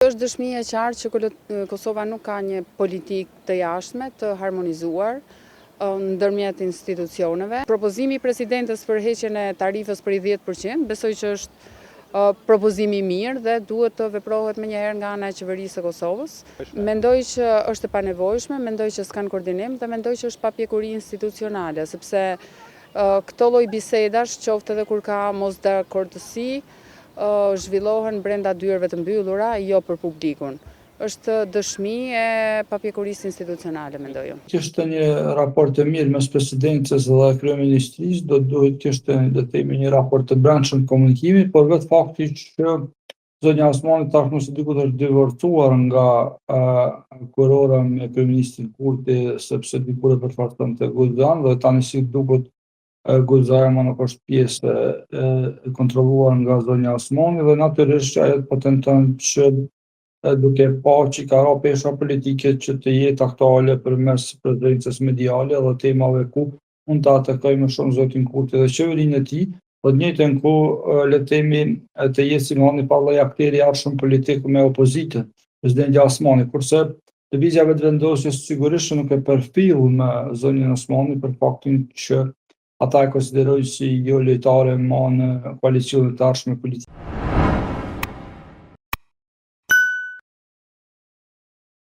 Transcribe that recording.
Kjo është dëshmi e qartë që Kosova nuk ka një politikë të jashtme të harmonizuar ndërmjet institucioneve. Propozimi i presidentes për heqjen e tarifës prej 10%, besoj që është propozim i mirë dhe duhet të veprohet menjëherë nga ana e qeverisë së Kosovës. Mendoj që është e panevojshme, mendoj që s'kanë koordinim dhe mendoj që është papjekuri institucionale, sepse këto lloj bisedash, qoftë edhe kur ka mosdakordësi, zhvillohen brenda dyerve të mbyllura, jo për publikun. Është dëshmi e papjekurisë institucionale, mendoj unë. Kishte një raport të mirë mes presidencës dhe kryeministrisë, do të duhet kishte, le të themi, një raport të brendshëm komunikimi, por vetë fakti që zonja Osmani tashmë si duket është divorcuar nga uh, kurora me kryeministrin Kurti, sepse dikur e përfaqësonte Guxon dhe tani si duket Guxoja më nuk është pjesë e, e kontrolluar nga zonja Osmani dhe natyrisht që ajo po tenton që duke pa që ka ra pesha politike që të jetë aktuale përmes prezencës mediale dhe temave ku mund të atakojë më shumë zotin Kurti dhe qeverinë e tij, po të njëjtën kohë le të themi të jetë si një farë akteri i ardhshëm politik me opozitën, presidenti Osmani, kurse Lëvizja Vetëvendosje sigurisht që nuk e përfill me zonjën Osmani për faktin që ata e konsiderojnë si jo lojtare ma në koalicionet e ardhshme politike.